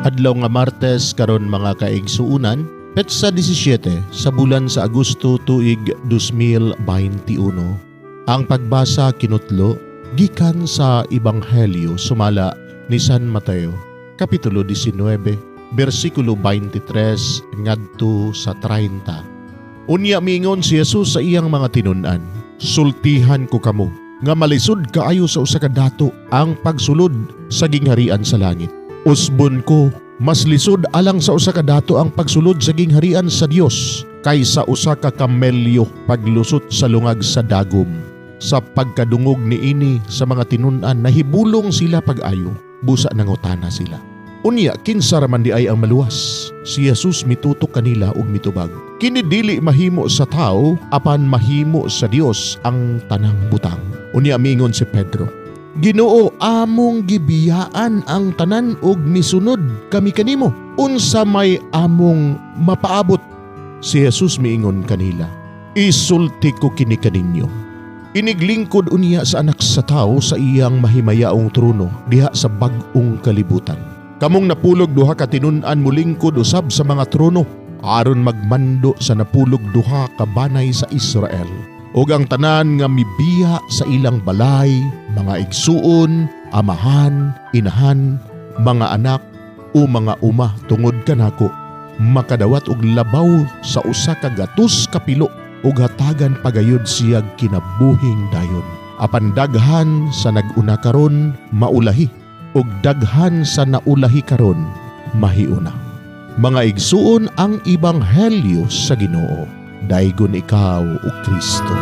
Adlaw nga Martes karon, mga kaigsuunan, petsa 17 sa bulan sa Agosto, tuig 2021. Ang pagbasa kinutlo gikan sa Ebanghelyo sumala ni San Mateo, kapitulo 19, bersikulo 23 ngadto sa 30. Unya miingon si Jesus sa iyang mga tinun-an, "Sultihan ko kamo nga malisod kaayo sa usa ka dato ang pagsulod sa gingharian sa langit. Usbon ko, mas lisod alang sa usa ka dato ang pagsulod sa gingharian sa Dios kaysa usa ka kamelyo paglusot sa lungag sa dagom." Sa pagkadungog niini sa mga tinun-an, nahibulong sila pag-ayo, busa nangutana sila, "Unya kinsa ra man diay ang maluwas?" Si Jesus mitutok kanila ug mitubag, "Kini dili mahimo sa tao, apan mahimo sa Dios ang tanang butang." Unya miingon si Pedro, "Ginoo, among gibiyaan ang tanan ug misunod kami kanimo. Unsa may among mapaabot?" Si Jesus miingon kanila, "Isulti ko kini kaninyo. Iniglingkod unya sa Anak sa Tao sa iyang mahimayaong trono diha sa bag-ong kalibutan, kamong 12 ka tinun-an mulingkod usab sa mga trono aron magmando sa 12 ka banay sa Israel. Ug ang tanan nga mibiya sa ilang balay, mga igsuon, amahan, inahan, mga anak o mga uma tungod kanako, makadawat og labaw sa 100 ka pilo ug hatagan pagayod siyag kinabuhing dayon. Apan daghan sa nag-una karon maulahi ug daghan sa naulahi karon mahiuna." Mga igsuon, ang ebanghelyo sa Ginoo. Daygon ikaw, o Kristo.